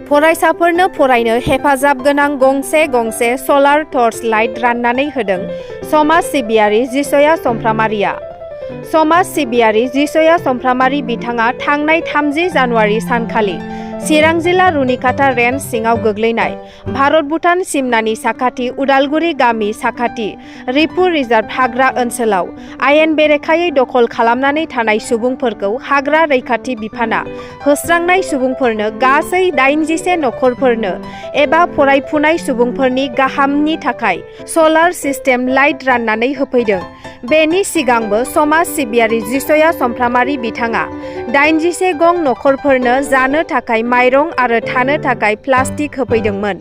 फरायसाफोरनो फरायनो हेफाजाब गोनां गंसे गंसे सलार टर्च लाइट राननानै होदों समाज सिबियारि जिसया समफ्रामारिया। समाज सिबियारि जिसया समफ्रामारि बिथाङा थांनाय 30 जानुवारि सानखालि चिरां जिल्ला रुनिकाटा रेन्ज सिङाव गोग्लैनाय भारत भुटान सिमनानि साखाथि उदालगुरि गामि साखाथि रिपु रिजार्भ हाग्रा ओनसोलाव आयेन बेरेखायै दखल खालामनानै थानाय सुबुंफोरखौ हाग्रा रैखाथि बिफाना होस्रांनाय सुबुंफोरनो गासै 81 नखरफोरनो एबा फरायफुनाय सुबुंफोरनि गाहामनि थाखाय सलार सिस्टेम लाइट राननानै होफैदों। बेनि सिगांबो समाज सिबियारि जिसया समफ्रामारि बिथाङा 81 गं नखरफोरनो जानो थाखाय माइरं आरो थानो थाखाय प्लास्टिक होफैदोंमोन।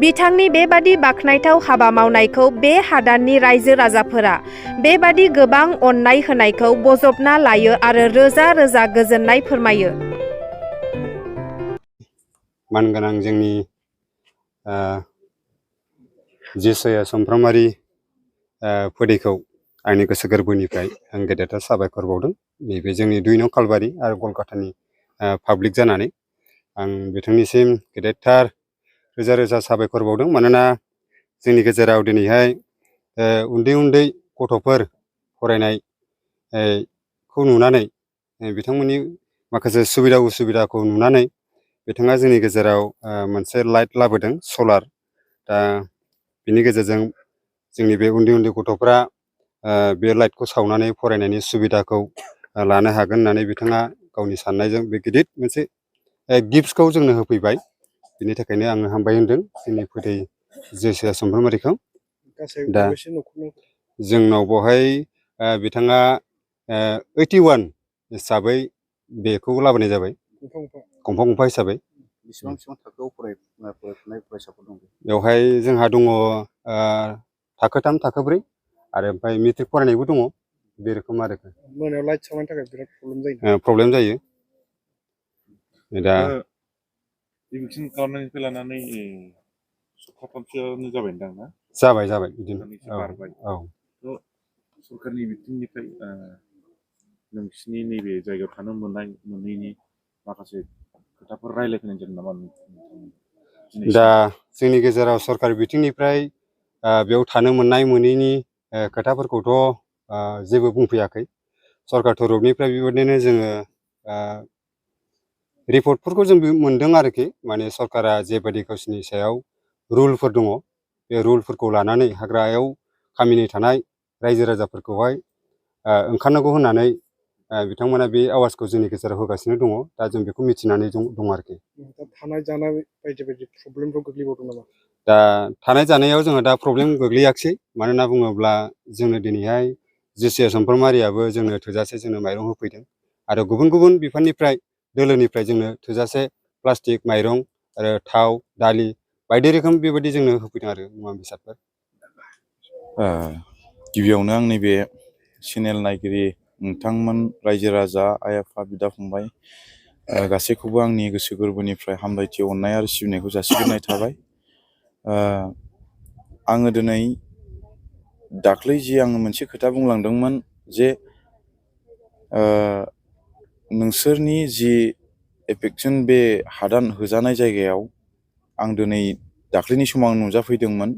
बिथांनि बेबादि बाख्नायथाव हाबा मावनायखौ बे हादाननि रायजो राजाफोरा बेबादि गोबां अननाय होनायखौ बजबना लायो आरो रोजा रोजा गोजोननाय फोरमायो। मानगोनां जोंनि जिसया समफ्रामारि फोदैखौ आंनि गोसो गोरबोनिफ्राय आं गेदेरथार साबायखर बावदों। नैबे जोंनि 2 नं कालबारि आरो गलकातानि पाब्लिक जानानै आं बिथांनिसिम गेदेरथार रोजा रोजा साबायखर बावदों। मानोना जोंनि गेजेराव दिनैहाय उन्दै उन्दै गथ'फोर फरायनायखौ नुनानै बिथांमोननि माखासे सुबिदा उसुबिदाखौ नुनानै बिथाङा जोंनि गेजेराव मोनसे लाइट लाबोदों सलार। दा बिनि गेजेरजों जोंनि बे उन्दै उन्दै गथ'फ्रा बे लाइटखौ सावनानै फरायनायनि सुबिदाखौ लानो हागोन होननानै बिथाङा गावनि साननायजों बे गिदिर मोनसे गिफ्टखौ जोंनो होफैबाय। बिनि थाखायनो आङो हामबाय होनदों जोंनि फोदै जिसया समफ्रामारिखौ। दा जोंनाव बेवहाय बिथाङा 81 हिसाबै बेखौ लाबोनाय जाबाय गंफा गंफा हिसाबै। बेसेबां थाखोआव फरायफुनाय फरायसाफोर दं? बेवहाय जोंहा दङ थाखो 3 थाखो 4 आरो ओमफ्राय मेट्रिक फरायनायबो दङ। बे रोखोम आरो मोनायाव लाइट सावनायनि थाखाय बिराद प्रब्लेम जायो। दा इभिक्सन खालामनायनिफ्राय लानानै सप्ताथामसोआनो जाबायदां ना? जाबाय बिदिनो बारबाय। औ। सरकारनि बिथिंनिफ्राय नोंसिनि नैबे जायगायाव थानो मोनैनि माखासे खोथाफोर रायज्लायफैनाय जादों नामा? दा जोंनि गेजेराव सरकार बिथिंनिफ्राय बेयाव थानो मोननाय मोनैनि खोथाफोरखौथ' जेबो बुंफैयाखै। सरकार तरफनिफ्राय बेबायदिनो जोङो रिपर्टफोरखौ जों मोनदों आरोखि। माने सरकारा जेबायदि गावसिनि सायाव रुलफोर दङ बे रुलफोरखौ लानानै हाग्रायाव खामिनै थानाय रायजो राजाफोरखौहाय ओंखारनांगौ होननानै बिथांमोना बे आवाजखौ जोंनि गेजेराव होगासिनो दङ। दा जों बेखौ मिथिनानै दं आरोखि। थानाय जानाय बायदि प्रब्लेमफोर गोग्लैबावदों नामा? दा थानाय जानायाव जोङो दा प्रब्लेम गोग्लैयाखिसै। मानो होनना बुङोब्ला जोंनो दिनैहाय जिसया समफ्रामारियाबो जोंनो थोजासे जोंनो माइरं होफैदों आरो गुबुन गुबुन बिफाननिफ्राय दोलोनिफ्राय जोंनो थोजासे प्लास्टिक माइरं आरो थाव दालि बायदि रोखोम बेबायदि जोंनो होफैदों आरो मुवा बेसादफोर। गिबियावनो आंनि बे चेनेल नायगिरि नोंथांमोन रायजो राजा आइ आफा बिदा फंबाय गासैखौबो आंनि गोसो गोरबोनिफ्राय हामलायथि अननाय आरो सिबिनायखौ जासिग्रोनाय थाबाय। आङो दिनै दाख्लै जि आङो मोनसे खोथा बुंलांदोंमोन जे नोंसोरनि जि एफेक्सन बे हादान होजानाय जायगायाव आं दिनै दाख्लैनि समाव आं नुजाफैदोंमोन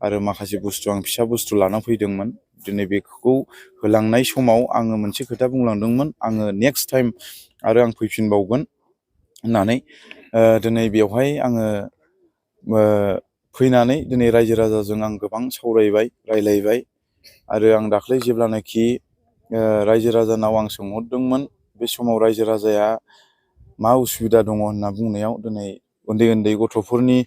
आरो माखासे बुस्थु आं फिसा बुस्थु लाना फैदोंमोन। दिनै बेखौ होलांनाय समाव आङो मोनसे खोथा बुंलांदोंमोन, आङो नेक्स्ट टाइम आरो आं फैफिनबावगोन होननानै। दिनै बेवहाय आङो फैनानै दिनै रायजो राजाजों आं गोबां सावरायबाय रायलायबाय आरो आं दाख्लै जेब्लानाखि रायजो राजानाव आं सोंहरदोंमोन बे समाव रायजो राजाया मा उसुबिदा दङ होनना बुंनायाव दिनै उन्दै उन्दै गथ'फोरनि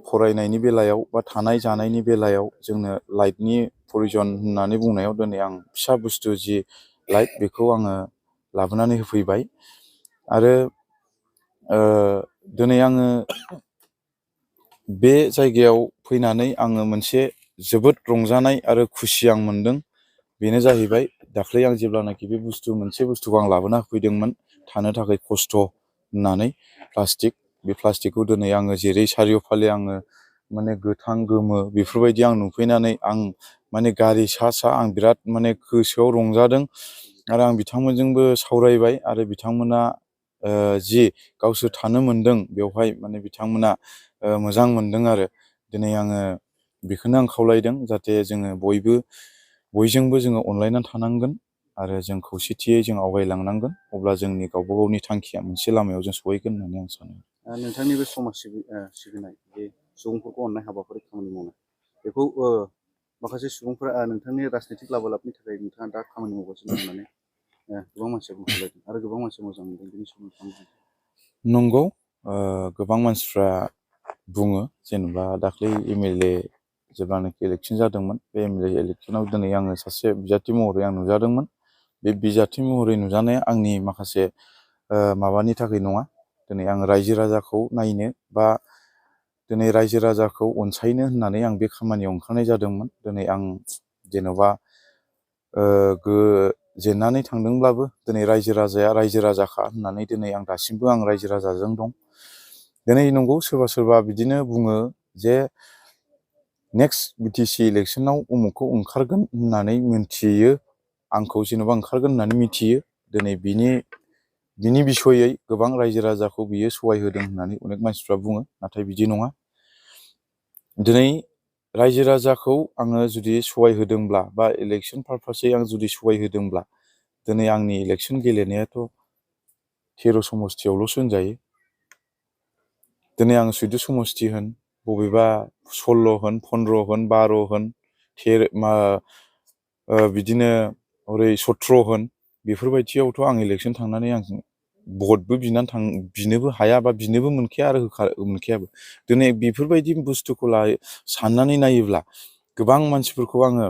फरायनायनि बेलायाव बा थानाय जानायनि बेलायाव जोंनो लाइटनि प्रयजन होननानै बुंनायाव दिनै आं फिसा बुस्थु जि लाइट बेखौ आङो लाबोनानै होफैबाय। आरो दिनै आङो बे जायगायाव फैनानै आङो मोनसे जोबोद रंजानाय आरो खुसि आं मोनदों। बेनो जाहैबाय दाख्लै आं जेब्लानाखि बे मोनसे बुस्थुखौ आं लाबोना होफैदोंमोन थानो थाखाय खस्थ' होननानै बे प्लास्टिकखौ दिनै आङो जेरै सारिय'फाले आङो माने गोथां गोमो बेफोरबायदि आं नुफैनानै आं माने गारि सा आं बिराद माने गोसोआव रंजादों आरो आं बिथांमोनजोंबो सावरायबाय आरो बिथांमोना जि गावसोर थानो मोनदों बेवहाय माने बिथांमोना मोजां मोनदों आरो दिनै आङो बेखौनो आं खावलायदों जाहाथे जोङो बयजोंबो जोङो अनलायनानै थानांगोन आरो जों खौसेथियै जों आवगायलांनांगोन अब्ला जोंनि गावबा गावनि थांखिया मोनसे लामायाव जों सहैगोन होननानै आं सानो। नोंथांनि बे समाज सिबिनाय बे सुबुंफोरखौ अननाय हाबाफारि खामानि मावनाय बेखौ माखासे सुबुंफोरा नोंथांनि राजनितिक लाबोलाबनि थाखाय नोंथाङा दा खामानि मावगासिनो होननानै गोबां मानसिया बुंखालायदों आरो गोबां मानसिया मोजां मोनदों बेनि सोमोन्दै। नंगौ गोबां मानसिफ्रा बुङो जेनेबा दाख्लै MLA जेब्लानाखि इलेक्सन जादोंमोन बे MLA इलेक्सनाव दिनै आङो सासे बिजाथि महरै आं नुजादोंमोन। बे बिजाथि महरै नुजानाया आंनि माखासे माबानि थाखाय नङा। दिनै आं रायजो राजाखौ नायनो बा दिनै रायजो राजाखौ अनसायनो होननानै आं बे खामानियाव ओंखारनाय जादोंमोन। दिनै आं जेन'बा जेननानै थांदोंब्लाबो दिनै रायजो राजाया रायजो राजाखा होननानै दिनै आं दासिमबो आं रायजो राजाजों दं। दिनै नंगौ सोरबा सोरबा बिदिनो बुङो जे नेक्स्ट BTC इलेक्सनाव उमुखखौ ओंखारगोन होननानै मिन्थियो, आंखौ जेन'बा ओंखारगोन होननानै मिथियो। दिनै बिनि बिसयै गोबां रायजो राजाखौ बियो सहाय होदों होननानै अनेक मानसिफ्रा बुङो, नाथाय बिदि नङा। दिनै रायजो राजाखौ आङो जुदि सहाय होदोंब्ला बा इलेक्सन पारपासै आं जुदि सहाय होदोंब्ला दिनै आंनि इलेक्सन गेलेनायाथ' 13 समस्तियावल'सो होनजायो। दिनै आं 14 समस्ति होन बबेबा 16 होन 15 होन 12 होन बिदिनो ओरै 17 होन बेफोरबायदियावथ' आं इलेक्सन थांनानै आं भटबो बिनोबो हाया बा बिनोबो मोनखाया आरो मोनखायाबो। दिनै बेफोरबायदि बुस्थुखौ साननानै नायोब्ला गोबां मानसिफोरखौ आङो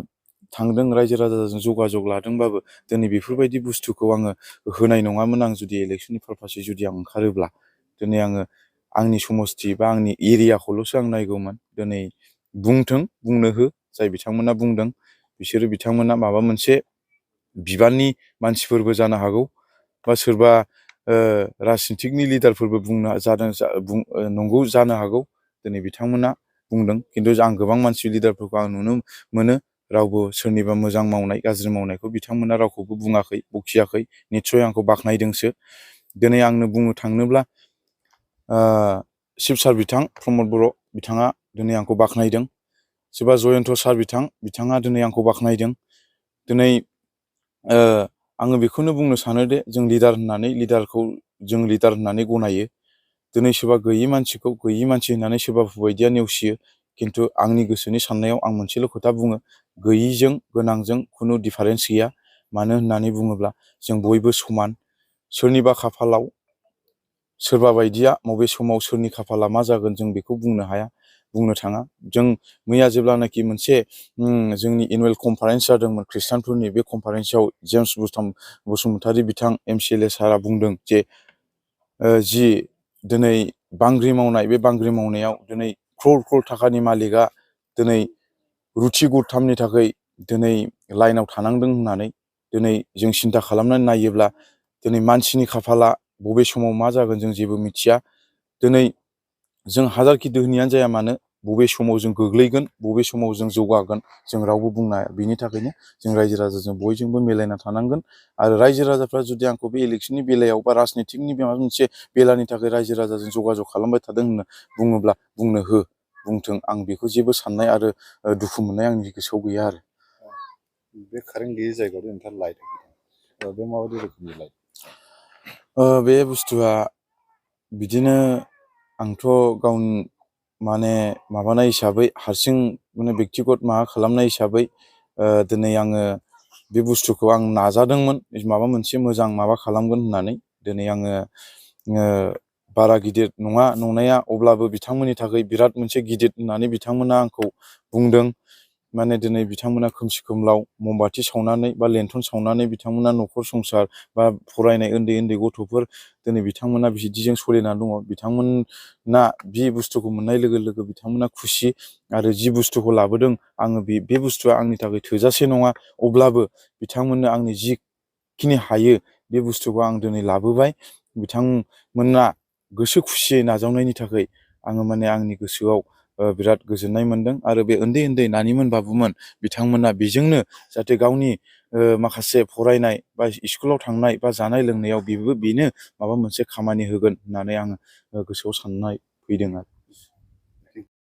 थांदों रायजो राजाजों जगाजग लादोंबाबो दिनै बेफोरबायदि बुस्थुखौ आङो होनाय नङामोन। आं जुदि इलेक्सननि पारपासै जुदि आं ओंखारोब्ला दिनै आङो आंनि समस्ति बा आंनि एरियाखौल'सो आं नायगौमोन। दिनै बुंनो हो जाय बिथांमोना बुंदों बिथांमोना माबा मोनसे बिबाननि मानसिफोरबो जानो हागौ बा सोरबा राजनितिकनि लिडारफोरबो नंगौ जानो हागौ। दिनै बिथांमोना बुंदों, खिन्थु आं गोबां मानसि लिडारफोरखौ आं नुनो मोनो रावबो सोरनिबा मोजां मावनाय गाज्रि मावनायखौ बिथांमोना रावखौबो बुङाखै बखियाखै, निस्सय आंखौ बाख्नायदोंसो। दिनै आंनो बुंनो थाङोब्ला शिब सार बिथां प्रमद बर' बिथाङा दिनै आंखौ बाख्नायदों। सोरबा जयन्त सार बिथाङा दिनै आंखौ बाख्नायदों। दिनै आङो बेखौनो बुंनो सानोदि जों लिडारखौ जों लिडार होननानै गनायो। दिनै सोरबा गैयि मानसिखौ गैयि मानसि होननानै सोरबा बायदिया नेवसियो, खिन्थु आंनि गोसोनि साननायाव आं मोनसेल' खोथा बुङो, गैयिजों गोनांजों खुनु डिफारेन्स गैया। मानो होननानै बुङोब्ला जों बयबो समान। सोरनिबा खाफालाव सोरबा बायदिया बबे समाव सोरनि खाफाला मा जागोन जों बेखौ बुंनो हाया, बुंनो थाङा। जों मैया जेब्लानाखि मोनसे जोंनि एनुवेल कनफारेन्स जादोंमोन खृष्टानफोरनि, बे कनफारेन्सआव जेम्स बसुमतारी बिथां MCLA सारा बुंदों जे जि दिनै बांग्रि मावनाय, बे बांग्रि मावनायाव दिनै क्रर थाखानि मालिकआ दिनै रुथि गरथामनि थाखाय दिनै लाइनाव थानांदों होननानै दिनै जों सिन्था खालामनानै नायोब्ला दिनै मानसिनि खाफाला बबे समाव मा जागोन जों जेबो मिथिया। दिनै जों हाजारखि दोहोनियानो जाया मानो बबे समाव जों गोग्लैगोन, बबे समाव जों जौगागोन जों रावबो बुंनो हाया। बिनि थाखायनो जों रायजो राजाजों बयजोंबो मिलायना थानांगोन। आरो रायजो राजाफ्रा जुदि आंखौ बे इलेक्सननि बेलायाव बा राजनितिकनि माबा मोनसे बेलानि थाखाय रायजो राजाजों जगाजग खालामबाय थादों होनना बुङोब्ला बुंनो हो, बुंथों। आं बेखौ जेबो साननाय आरो दुखु मोननाय आंनि गोसोआव गैया आरो। बे कारेन्ट गैयि जायगायाव नोंथाङा लाइट बे माबायदि रोखोमनि लाइट? बे बुस्थुआ बिदिनो आंथ' गावनि माबानाय हिसाबै हारसिं बेक्तिगत माबा खालामनाय हिसाबै दिनै आङो बे बुस्थुखौ आं नाजादोंमोन माबा मोनसे मोजां माबा खालामगोन होननानै। दिनै आङो बारा गिदिर नङा नंनाया, अब्लाबो बिथांमोननि थाखाय बिराद मोनसे गिदिर होननानै बिथांमोना आंखौ बुंदों। दिनै बिथांमोना खोमसि खोमलाव ममबाथि सावनानै बा लेन्थन सावनानै बिथांमोना न'खर संसार बा फरायनाय उन्दै उन्दै गथ'फोर दिनै बिथांमोना बिदिजों सोलिनानै दङ। बिथांमोना बे बुस्थुखौ मोननाय लोगो लोगो बिथांमोना खुसि आरो जि बुस्थुखौ लाबोदों आङो बे बुस्थुआ आंनि थाखाय थोजासे नङा, अब्लाबो बिथांमोननो आंनि जिखिनि हायो बे बुस्थुखौ आं दिनै लाबोबाय। बिथांमोना गोसो खुसियै नाजावनायनि थाखाय आङो आंनि गोसोआव बिराद गोजोननाय मोनदों। आरो बे उन्दै उन्दै नानिमोन बाबुमोन बिथांमोना बेजोंनो जाहाथे गावनि माखासे फरायनाय बा स्कुलाव थांनाय बा जानाय लोंनायाव बेनो माबा मोनसे खामानि होगोन होननानै आङो गोसोआव साननाय फैदों आरो